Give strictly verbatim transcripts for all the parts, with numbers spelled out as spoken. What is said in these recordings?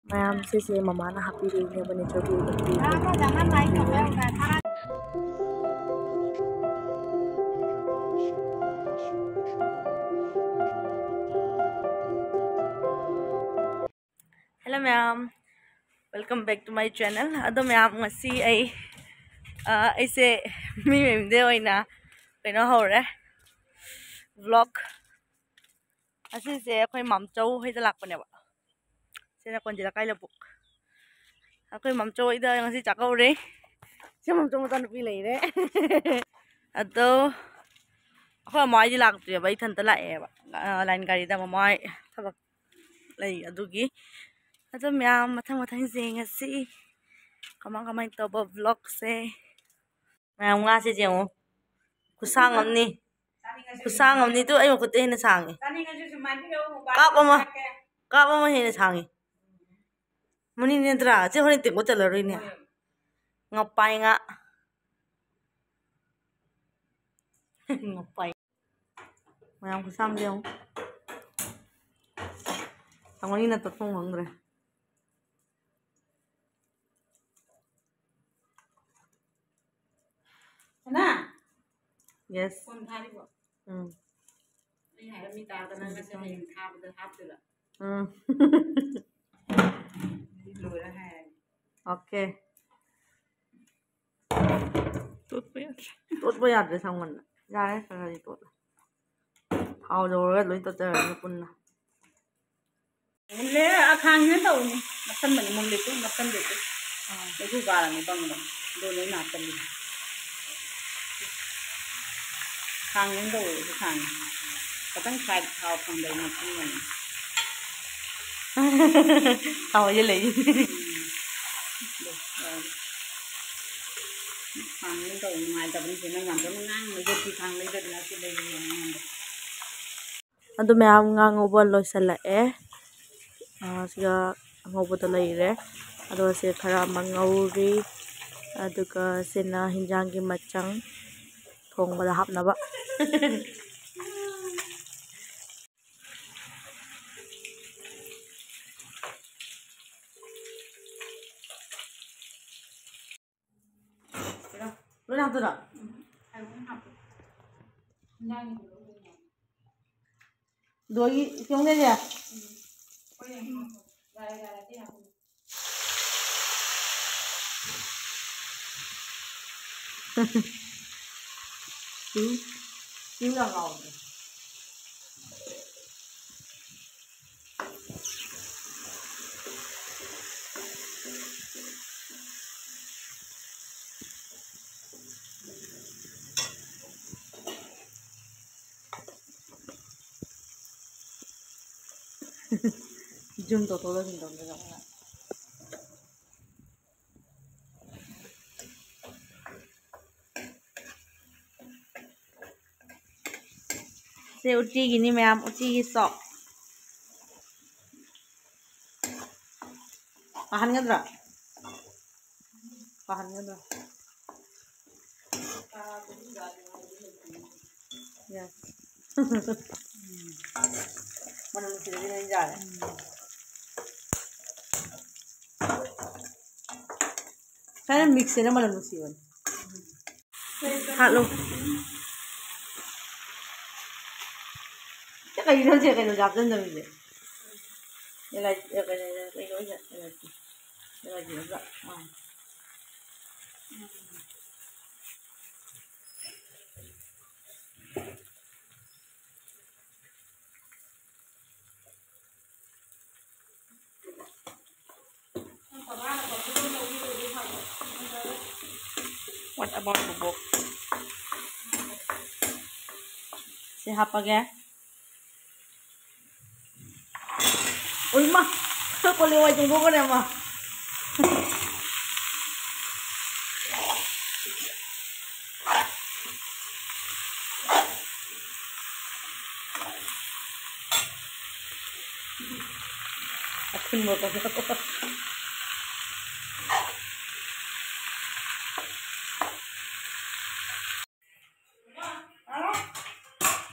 ꯃꯌꯥꯝ, ꯁꯤꯁꯦ ꯃꯃꯥꯅ ꯍꯥꯞꯄꯤꯔꯛꯏꯅꯦꯕ, natureꯒꯤ ꯑꯣꯏꯕ ꯇꯦ꯫ Hello ꯃꯌꯥꯝ, welcome back to my channel. ꯑꯗꯣ ꯃꯌꯥꯝ, ꯉꯁꯤ ꯑꯩ, ꯑ, ꯑꯩꯁꯦ ꯃꯤ ꯃꯌꯨꯝꯗ ꯑꯣꯏꯅ ꯀꯩꯅꯣ ꯍꯧꯔꯦ, vlog꯫ ꯑꯁꯤꯁꯦ ꯑꯩꯈꯣꯏ ꯃꯥꯝꯆꯧ ꯍꯣꯏꯗ ꯂꯥꯛꯄꯅꯦꯕ꯫ ꯁꯤꯅ ꯀꯣꯟꯖꯤꯂꯀꯥꯏ ꯂꯧꯕꯨꯛ꯫ ꯑꯩꯈꯣꯏ ꯃꯥꯝꯆꯧ ꯍꯣꯏꯗ ꯉꯁꯤ ꯆꯥꯛꯀꯧꯔꯦ꯫ ꯁꯤ ꯃꯥꯝꯆꯧ ꯃꯆꯥꯅꯨꯄꯤ ꯂꯩꯔꯦ꯫ ꯑꯗꯣ ꯑꯩꯈꯣꯏ ꯃꯃꯥ ꯍꯣꯏꯗꯤ ꯂꯥꯛꯇ꯭ꯔꯤꯕ, ꯏꯊꯟꯇ ꯂꯥꯛꯑꯦꯕ꯫ ꯑ, line ꯒꯥꯔꯤꯗ ꯃꯃꯥ ꯍꯣꯏ ꯊꯕꯛ ꯂꯩ ꯑꯗꯨꯒꯤ꯫ ꯑꯗꯣ ꯃꯌꯥꯝ, ꯃꯊꯪ ꯃꯊꯪ ꯌꯦꯡꯉꯁꯤ ꯀꯃꯥꯏ ꯀꯃꯥꯏꯅ ꯇꯧꯕ vlogꯁꯦ꯫ ꯃꯌꯥꯝ, ꯉꯥꯁꯦ ꯌꯦꯡꯉꯣ, ꯈꯨꯁꯥꯡ ꯑꯃꯅꯤ, ꯈꯨꯁꯥꯡ ꯑꯃꯅꯤ꯫ ꯇꯨ ꯑꯩ ꯃꯈꯨꯠꯇ ꯍꯦꯟꯅ ꯁꯥꯡꯉꯤ꯫ ꯀꯥꯞ ꯑꯃ, ꯀꯥꯞ ꯑꯃ ꯍꯦꯟꯅ ꯁꯥꯡꯉꯤ꯫ ꯃꯅꯤꯡ ꯅꯠꯇ꯭ꯔꯥ? ꯁꯤ ꯍꯣꯔꯦꯟ ꯇꯦꯡꯀꯣꯠ ꯆꯜꯂꯔꯣꯏꯅꯦ꯫ ꯉꯄꯥꯏ ꯉꯥ꯫ ꯉꯄꯥꯏ꯫ ꯃꯌꯥꯝ ꯈꯨꯁꯥꯡꯗ ꯌꯦꯡꯉꯨ꯫ ꯇꯥꯃꯣꯅꯤꯅ ꯇꯠꯐꯝ ꯈꯪꯗ꯭ꯔꯦ꯫ ꯍꯅꯥ? Yes. ꯐꯣꯟ ꯊꯥꯔꯤꯕꯣ? ꯎꯝ꯫ ꯑꯩ ꯍꯥꯏꯔꯝꯃꯤ ꯇꯥꯗ ꯅꯪ ꯉꯁꯤ ꯍꯌꯦꯡ ꯊꯥꯕꯗ ꯍꯥꯞꯇꯣꯏꯕ꯫ ꯎꯝ꯫ ꯂꯣꯏꯔꯦ ꯍꯥꯏꯔꯒꯦ꯫ Okay꯫ ꯇꯣꯠꯄ ꯌꯥꯗ꯭ꯔꯦ꯫ ꯇꯣꯠꯄ ꯌꯥꯗ꯭ꯔꯦ ꯁꯪꯃꯟꯗ꯫ ꯌꯥꯔꯦ, ꯈꯔ ꯈꯔꯗꯤ ꯇꯣꯠꯂꯦ꯫ ꯊꯥꯎ ꯌꯧꯔꯒ ꯂꯣꯏ ꯇꯣꯠꯆꯔꯅꯤ ꯄꯨꯟꯅ꯫ ꯃꯨꯜꯂꯦ, ꯑꯈꯥꯡꯁꯤꯅ ꯇꯧꯅꯤ꯫ ꯅꯞꯁꯟꯕꯅꯤ, ꯃꯨꯜꯂꯦ ꯇꯨ, ꯅꯞꯁꯟꯗꯦ ꯇꯨ꯫ ꯑꯥ꯫ ꯃꯩꯈꯨ ꯀꯥꯔꯅꯤ ꯕꯪ ꯕꯪ꯫ ꯑꯗꯨ ꯂꯣꯏ ꯅꯥꯞꯁꯜꯂꯤ꯫ ꯈꯥꯡꯁꯤꯅ ꯇꯧꯋꯦ, ꯁꯤ ꯈꯥꯡꯁꯦ꯫ ꯈꯇꯪ ꯁꯥꯏ ꯊꯥꯎ ꯐꯪꯗꯕ ꯅꯞꯁꯟꯕꯅꯤ꯫ ꯊꯥꯎ ꯍꯩꯖꯤꯜꯂꯛꯏ꯫ ꯎꯝ꯫ ꯑꯗꯨ, ꯑ, ꯈꯥꯡꯁꯤꯅ ꯇꯧꯋꯦ, ꯅꯨꯡꯉꯥꯏꯇꯕꯅꯤ꯫ ꯁꯤ ꯅꯪ ꯌꯥꯝ ꯀꯟꯅ ꯉꯥꯡꯅꯨ, ꯌꯣꯠꯄꯤ ꯈꯥꯡ ꯂꯩꯗꯗꯅ ꯁꯤ ꯂꯩꯔꯤꯅꯦ ꯅꯉꯣꯟꯗ꯫ ꯑꯗꯨ ꯃꯌꯥꯝ ꯉꯥ ꯉꯧꯕ ꯂꯣꯏꯁꯤꯜꯂꯛꯑꯦ꯫ ꯑ, ꯁꯤꯒ ꯑꯉꯧꯕꯗꯣ ꯂꯩꯔꯦ꯫ ꯑꯗꯨꯒ ꯁꯤ ꯈꯔ ꯑꯃ ꯉꯧꯔꯤ꯫ ꯑꯗꯨꯒ ꯁꯤꯅ ꯍꯤꯟꯖꯥꯡꯒꯤ ꯃꯆꯪ ꯊꯣꯡꯕꯗ ꯍꯥꯞꯅꯕ꯫ ꯂꯣꯏꯅ ꯍꯥꯞꯇꯣꯏꯔꯣ? ꯗꯣꯏꯒꯤ ꯆꯣꯡꯗꯦꯁꯦ꯫ ꯏꯌꯨ, ꯏꯌꯨ ꯌꯥꯝ ꯂꯥꯎꯕꯅꯦ꯫ Zoom ꯇꯧꯊꯣꯛ ꯇꯧꯁꯤꯟ ꯇꯧꯗꯅ꯫ ꯁꯦ ꯎꯇꯤꯒꯤꯅꯤ ꯃꯌꯥꯝ, ꯎꯇꯤꯒꯤ ꯆꯣꯛ꯫ ꯄꯥꯍꯟꯒꯗ꯭ꯔꯥ? ꯄꯥꯍꯟꯒꯗ꯭ꯔꯥ? Yes. ꯃꯅꯝ ꯅꯨꯡꯁꯤꯕꯁꯤꯅ ꯑꯩꯅ ꯌꯥꯔꯦ꯫ ꯁꯨꯃꯥꯏꯅ mix ꯁꯤꯅ ꯃꯅꯝ ꯅꯨꯡꯁꯤꯕꯅꯤ꯫ ꯍꯥꯠꯂꯣ꯫ ꯁꯤ ꯀꯩꯅꯣ, ꯁꯤ ꯀꯩꯅꯣ ꯍꯥꯞꯆꯟꯗꯕꯤꯁꯦ? ꯑꯦꯂꯥꯏ-, ꯑꯦ, ꯀꯩꯅꯣ, ꯀꯩꯅꯣ, ꯑꯦꯂꯥꯏꯆꯤ꯫ ꯑꯦꯂꯥꯏꯆꯤ ꯅꯠꯇ꯭ꯔꯣ? ꯑꯥ꯫ What about ꯕꯣꯕꯣꯛ? ꯁꯤ ꯍꯥꯞꯄꯒꯦ꯫ ꯎꯏꯃꯥ! ꯀꯣꯂꯤ ꯋꯥꯏ ꯆꯣꯡꯊꯣꯛꯈ꯭ꯔꯦ ꯑꯃ꯫ ꯑꯊꯤꯡꯕ ꯀꯩꯅꯣ꯫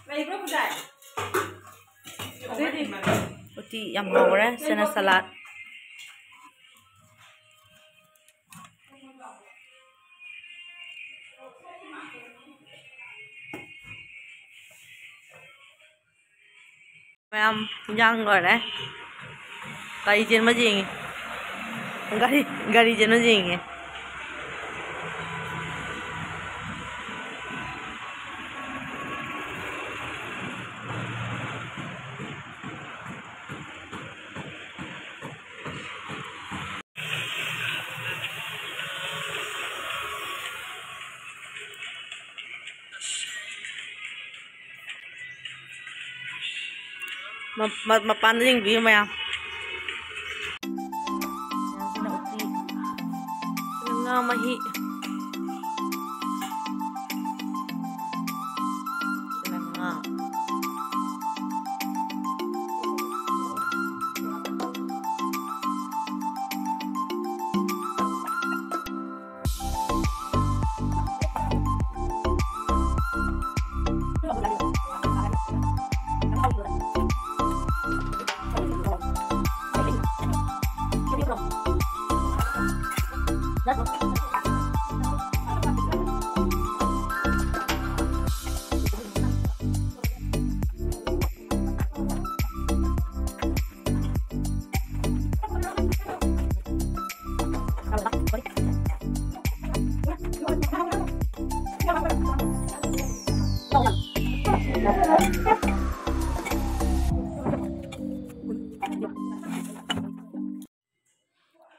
ꯂꯩꯕ꯭ꯔꯣ ꯈꯨꯖꯥꯏ? ꯑꯗꯨꯗꯤ ꯎꯇꯤ ꯌꯥꯝ ꯍꯥꯎꯔꯦ꯫ ꯁꯤꯅ salad꯫ ꯃꯌꯥꯝ, ꯏꯟꯖꯥꯡ ꯂꯣꯏꯔꯦ꯫ ꯒꯥꯔꯤ ꯆꯦꯟꯕ ꯌꯦꯡꯉꯤ꯫ ꯒꯥꯔꯤ, ꯒꯥꯔꯤ ꯆꯦꯟꯕ ꯌꯦꯡꯉꯤ꯫ ꯃ-, ꯃ-, ꯃꯄꯥꯟꯗ ꯌꯦꯡꯕꯤꯌꯨ ꯃꯌꯥꯝ꯫ ꯁꯤꯅ ꯎꯇꯤ꯫ ꯁꯤꯅ ꯉꯥ ꯃꯍꯤ꯫ ꯁꯤꯅ ꯉꯥ꯫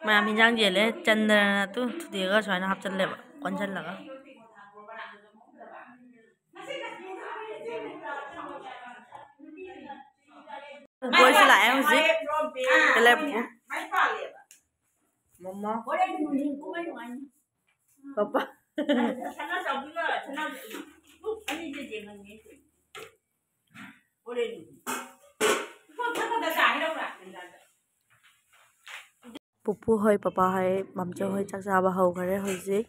ꯃꯌꯥꯝ ꯍꯤꯟꯖꯥꯡ ꯌꯦꯜꯂꯦ꯫ ꯆꯟꯗ꯭ꯔꯅ ꯇꯨ ꯊꯨꯗꯦꯛꯑꯒ ꯁꯨꯃꯥꯏꯅ ꯍꯥꯞꯆꯜꯂꯦꯕ, ꯀꯣꯟꯁꯤꯜꯂꯒ꯫ ꯄꯨꯄꯨ ꯍꯣꯏꯁꯨ ꯂꯥꯛꯑꯦ ꯍꯧꯖꯤꯛ꯫ ꯀꯩ ꯂꯩꯔꯦ ꯄꯨꯄꯨ? ꯃꯃꯥ꯫ ꯄꯄꯥ꯫ ꯄꯨꯄꯨ ꯍꯣꯏ, ꯄꯄꯥ ꯍꯣꯏ, ꯃꯝꯆꯧ ꯍꯣꯏ ꯆꯥꯛ ꯆꯥꯕ ꯍꯧꯈꯔꯦ ꯍꯧꯖꯤꯛ꯫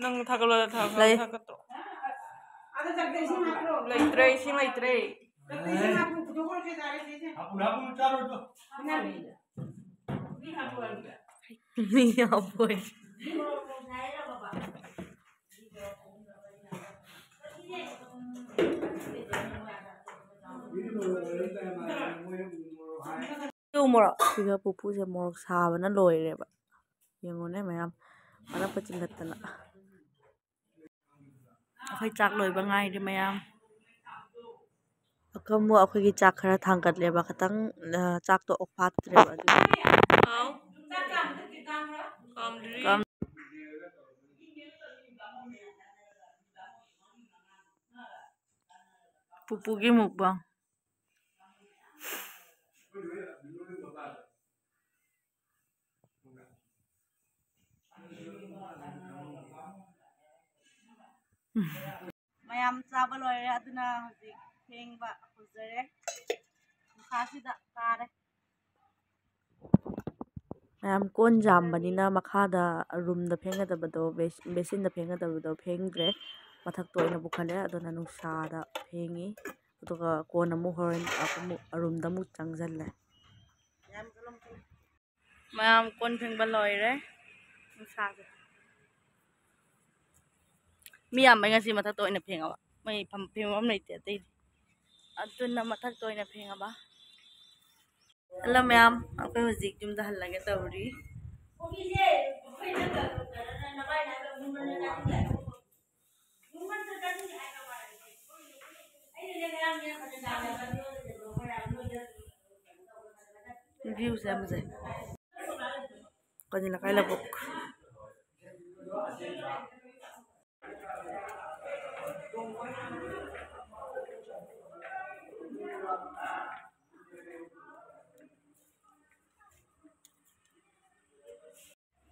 ꯅꯪ ꯊꯥꯒꯠꯂꯣ, ꯊꯥꯒꯠꯂꯣ, ꯂꯩ꯫ ꯊꯥꯒꯠꯇ꯭ꯔꯣ? ꯂꯩꯇ꯭ꯔꯦ, ꯏꯁꯤꯡ ꯂꯩꯇ꯭ꯔꯦ꯫ ꯃꯤ ꯌꯥꯎꯕꯣꯏ꯫ ꯎ ꯃꯣꯔꯣꯛ꯫ ꯁꯤꯒ ꯄꯨꯄꯨꯁꯦ ꯃꯣꯔꯣꯛ ꯁꯥꯕꯅ ꯂꯣꯏꯔꯦꯕ꯫ ꯌꯦꯡꯉꯨꯅꯦ ꯃꯌꯥꯝ, ꯃꯔꯛꯄ ꯆꯤꯡꯈꯠꯇꯅ꯫ ꯑꯩꯈꯣꯏ ꯆꯥꯛ ꯂꯣꯏꯕ ꯉꯥꯏꯔꯤ ꯃꯌꯥꯝ꯫ ꯑꯀꯝꯕꯨ ꯑꯩꯈꯣꯏꯒꯤ ꯆꯥꯛ ꯈꯔ ꯊꯥꯡꯒꯠꯂꯦꯕ, ꯈꯤꯇꯪ, ꯑ, ꯆꯥꯛꯇꯣ ꯑꯣꯛ ꯐꯥꯠꯇ꯭ꯔꯦꯕ ꯑꯗꯨꯒꯤ꯫ ꯍꯥꯎ꯫ ꯀꯥꯝꯗ꯭ꯔꯤ꯫ ꯀꯥꯝ-, ꯄꯨꯄꯨꯒꯤ ꯃꯨꯛꯕꯥꯡ꯫ ꯃꯌꯥꯝ ꯆꯥꯕ ꯂꯣꯏꯔꯦ, ꯑꯗꯨꯅ ꯍꯧꯖꯤꯛ ꯐꯦꯡꯕ ꯍꯧꯖꯔꯦ꯫ ꯃꯈꯥꯁꯤꯗ ꯀꯥꯔꯦ꯫ ꯃꯌꯥꯝ ꯀꯣꯟ ꯌꯥꯝꯕꯅꯤꯅ ꯃꯈꯥꯗ ꯔꯨꯝꯗ ꯐꯦꯡꯒꯗꯕꯗꯣ, ꯕꯦꯁ-, ꯕꯦꯁꯤꯟꯗ ꯐꯦꯡꯒꯗꯕꯗꯣ ꯐꯦꯡꯗ꯭ꯔꯦ, ꯃꯊꯛꯇ ꯑꯣꯏꯅ ꯄꯨꯈꯠꯂꯦ꯫ ꯑꯗꯨꯅ ꯅꯨꯡꯁꯥꯗ ꯐꯦꯡꯉꯤ, ꯑꯗꯨꯒ ꯀꯣꯟ ꯑꯃꯨꯛ ꯍꯣꯔꯦꯟ ꯑꯃꯨꯛ ꯔꯨꯝꯗ ꯑꯃꯨꯛ ꯆꯪꯁꯤꯜꯂꯦ꯫ ꯃꯌꯥꯝ ꯀꯣꯟ ꯐꯦꯡꯕ ꯂꯣꯏꯔꯦ꯫ ꯅꯨꯡꯁꯥꯁꯦ꯫ ꯃꯤ ꯌꯥꯝꯕꯩ ꯉꯁꯤ ꯃꯊꯛꯇ ꯑꯣꯏꯅ ꯐꯦꯡꯉꯕ꯫ ꯃꯣꯏ ꯐꯝ-, ꯐꯦꯡꯐꯝ ꯂꯩꯇꯦ ꯑꯇꯩꯗꯤ꯫ ꯑꯗꯨꯅ ꯃꯊꯛꯇ ꯑꯣꯏꯅ ꯐꯦꯡꯉꯕ꯫ ꯍꯜꯂꯣ ꯃꯌꯥꯝ, ꯑꯩꯈꯣꯏ ꯍꯧꯖꯤꯛ ꯌꯨꯝꯗ ꯍꯜꯂꯒꯦ ꯇꯧꯔꯤ꯫ View ꯁꯦ ꯌꯥꯝ ꯐꯖꯩ꯫ ꯀꯅꯤꯂꯀꯥꯏ ꯂꯧꯕꯨꯛ꯫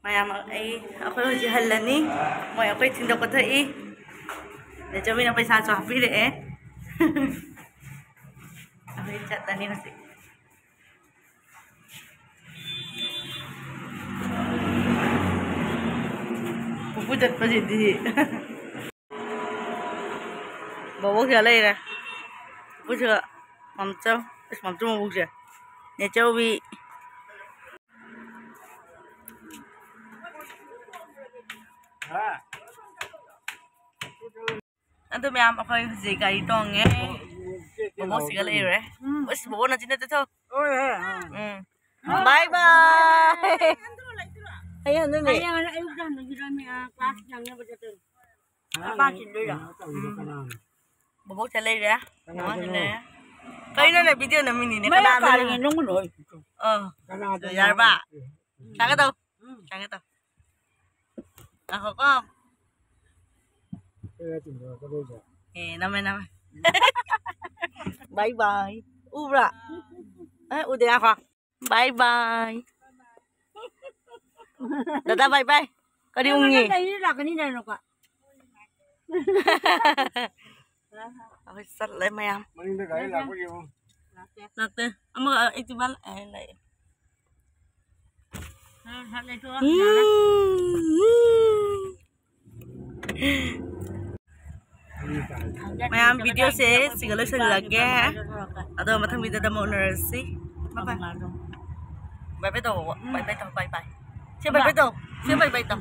ꯃꯌꯥꯝ, ꯑꯩ, ꯑꯩꯈꯣꯏ ꯍꯧꯖꯤꯛ ꯍꯜꯂꯅꯤ꯫ ꯃꯣꯏ ꯑꯩꯈꯣꯏ ꯊꯤꯟꯗꯣꯛꯄ ꯊꯣꯛꯏ꯫ ꯅꯦꯆꯧꯕꯤꯅ ꯄꯩꯁꯥꯁꯨ ꯍꯥꯞꯄꯤꯔꯛꯑꯦ꯫ ꯑꯩꯈꯣꯏ ꯆꯠꯂꯅꯤ ꯍꯧꯖꯤꯛ꯫ ꯄꯨꯄꯨ ꯆꯠꯄꯁꯤꯗꯤ꯫ ꯕꯣꯕꯣꯛꯁꯤꯗ ꯂꯩꯔꯦ꯫ ꯕꯣꯕꯣꯛꯁꯤꯒ ꯃꯝꯆꯧ꯫ ꯑꯁ, ꯃꯝꯆꯧ ꯃꯕꯣꯛꯁꯦ꯫ ꯅꯦꯆꯧꯕꯤ꯫ ꯑꯗꯨ ꯃꯌꯥꯝ, ꯑꯩꯈꯣꯏ ꯍꯧꯖꯤꯛ ꯒꯥꯔꯤ ꯇꯣꯡꯉꯦ꯫ ꯕꯣꯕꯣꯛꯁꯤꯒ ꯂꯩꯔꯨꯔꯦ꯫ ꯑꯁ, ꯕꯣꯕꯣꯛ ꯅꯆꯤꯟ ꯅꯠꯇꯦ ꯊꯣꯛ꯫ ꯎꯝ꯫ ꯕꯥꯏ ꯕꯥꯏ꯫ ꯍꯌꯦꯡ ꯍꯟꯗꯣꯏꯅꯦ꯫ ꯍꯌꯦꯡ ꯑꯌꯨꯛꯇ ꯍꯟꯗꯣꯏꯔꯝꯃꯤ, ꯑꯥ, ꯀ꯭ꯂꯥꯁ ꯅꯪꯅꯕ ꯆꯠꯇꯣꯏꯅꯤ꯫ ꯃꯄꯥ ꯊꯤꯟꯗꯣꯏꯔꯣ? ꯎꯝ꯫ ꯕꯣꯕꯣꯛꯁꯦ ꯂꯩꯔꯦ꯫ ꯀꯅꯥꯗꯅꯣ? ꯃꯃꯥꯁꯦ ꯂꯩꯔꯦ꯫ ꯀꯩꯅꯣꯅꯦ, ꯚꯤꯗꯤꯑꯣ ꯅꯝꯃꯤꯅꯤꯅꯦ꯫ ꯃꯌꯥꯝ ꯀꯅꯥꯗꯅꯣ? ꯀꯥꯔꯤꯉꯩ ꯅꯨꯡ ꯂꯣꯏ꯫ ꯑꯥ꯫ ꯀꯅꯥꯗꯅꯣ? ꯌꯥꯔꯕ? ꯎꯝ꯫ ꯆꯥꯒꯦ ꯇꯧ꯫ ꯎꯝ꯫ ꯆꯥꯒꯦ ꯇꯧ꯫ ꯉꯥꯏꯈꯣꯀꯣ꯫ ꯀꯩꯅꯣ ꯇꯤꯟꯗꯣꯔꯛꯀꯗꯣꯏꯁꯦ? ꯑꯦ, ꯅꯝꯃꯦ, ꯅꯝꯃꯦ꯫ ꯕꯥꯏ ꯕꯥꯏ꯫ ꯎꯕ꯭ꯔꯥ? ꯑꯦ, ꯎꯗꯦ, ꯉꯥꯏꯈꯣ꯫ ꯕꯥꯏ ꯕꯥꯏ꯫ ꯗꯥꯗꯥ ꯕꯥꯏ ꯕꯥꯏ꯫ ꯀꯔꯤ ꯎꯪꯉꯤ? ꯂꯩꯔꯤ ꯂꯥꯛꯀꯅꯤ ꯂꯩꯔꯣꯀꯣ꯫ ꯑꯩꯈꯣꯏ ꯆꯠꯂꯦ ꯃꯌꯥꯝ꯫ ꯃꯅꯤꯡꯗ ꯒꯥꯔꯤ ꯂꯥꯛꯄ ꯌꯦꯡꯉꯨ꯫ ꯂꯥꯛꯇꯦ꯫ ꯑꯃꯒ ꯑꯩꯠꯇꯤ ꯋꯥꯟ ꯑꯦ ꯂꯩ꯫ ꯎꯝ꯫ ꯃꯌꯥꯝ, ꯚꯤꯗꯤꯑꯣꯁꯦ ꯁꯤꯒ ꯂꯣꯏꯁꯤꯜꯂꯒꯦ꯫ ꯑꯗꯣ ꯃꯊꯪ ꯚꯤꯗꯤꯑꯣꯗ ꯑꯃꯨꯛ ꯎꯅꯔꯁꯤ꯫ ꯕꯥꯏ ꯕꯥꯏ꯫ ꯕꯥꯏ ꯕꯥꯏ ꯇꯧ꯫ ꯕꯥꯏ ꯕꯥꯏ ꯇꯧ꯫ ꯕꯥꯏ ꯕꯥꯏ꯫ ꯁꯤ ꯕꯥꯏ ꯕꯥꯏ ꯇꯧ꯫ ꯁꯤ ꯕꯥꯏ ꯕꯥꯏ ꯇꯧ꯫